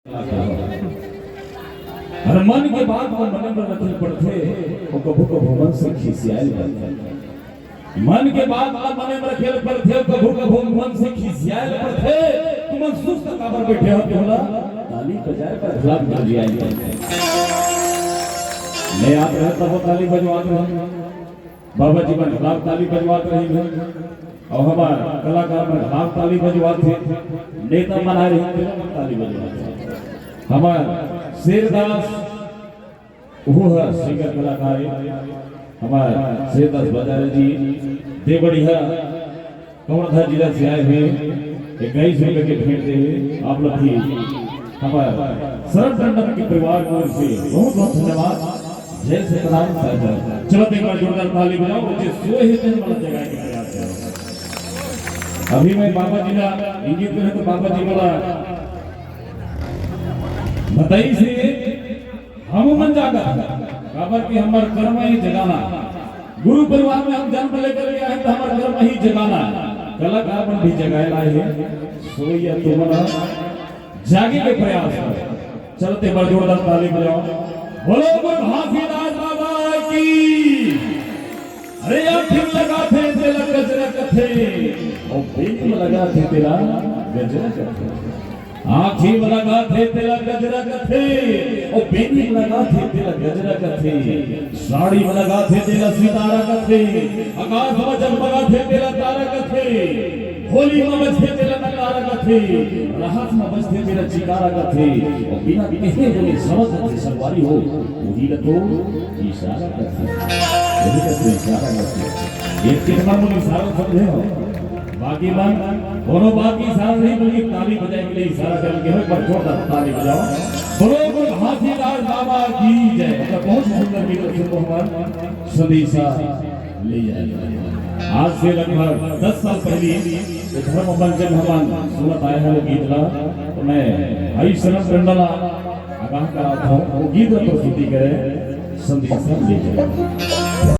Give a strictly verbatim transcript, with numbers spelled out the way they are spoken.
अरे मन के बात मन मने में रखे पड़थे, वो कभू कभू मन से खिसियाए पड़थे। मन के बात मन मने में रखे पड़थे, कभू कभू मन से खिसियाए पड़थे। तुमन सुस्त काबर बैठे हो, तुमला ताली बजाए बर घला बजाए पड़थे। मैं याद रहता वो ताली बजवात रहे, बाबा जी मन घला ताली बजवात रहे, अउ हमर कलाकार मन घला ताली बजवात हे, नेता मन आए रहे, तेला मन ताली बजवात हे। हमर शेरदास, वो ह सिंगर कलाकार हे, हमर शेरदास बजारे जी, दे बढ़िया कवर्धा जिला से आए हुए, इक्कीस रुपए के भेंट दे हुए, आप लोग भी हमर शरद टंडन के परिवार की ओर से बहुत बहुत धन्यवाद। जय सीताराम साहब। चलो एक बार जोरदार ताली बजाओ, जे सोए हे तेन मन जगाए के प्रयास करो। अभी मैं बाबा जी ला इंगित करे तो बाबा जी बोला, बताई से हम मन जागत, काबर कि हमर कर्म ही जगाना। गुरु परिवार में हम जन्म लेकर के आए तो हमर कर्म ही जगाना। कलाकार मन भी जगाए लाए हे, सोइया तुमन जागे के प्रयास करो। चलते बड़ जोरदार ताली बजाओ। बोलो गुरु घासीदास बाबा की। अरे आँखी में लगाथे तेला गजरा कथे, ओ बेनी में लगाथे तेला गजरा कथे। आँखी में लगाथे तेला गजरा कथे, ओ बेनी में लगाथे तेला गजरा कथे। साड़ी में लगाथे तेला सितारा कथे, आकाश में जगमगाथे तेला तारा कथे। होली में बजथे तेला नगारा कथे, राहत में बजथे तेला चिकारा कथे, अउ बिना कहे बोले समझ जाथे संगवारी हो, उही ल तो इशारा कथे, उही ल तो इशारा कथे। ये कितना मन इशारा समझे हो? बाकी मन कोनो बात की इशारा नहीं, बल्कि ताली बजाए के लिए इशारा करके हो, एक बार जोरदार ताली बजाओ। बोलो गुरु घासीदास बाबा की जय। मतलब बहुत सुंदर गीत सुन को हमारा संदेशा ले जाए। आज से लगभग दस साल पहले ये धर्म पंचम हमन सुनत आए हैं वो गीत ला, तो मैं भाई शरद टंडन ला आगाह करात हूँ, वो गीत ला प्रस्तुति करे, संदेशा ले जाए।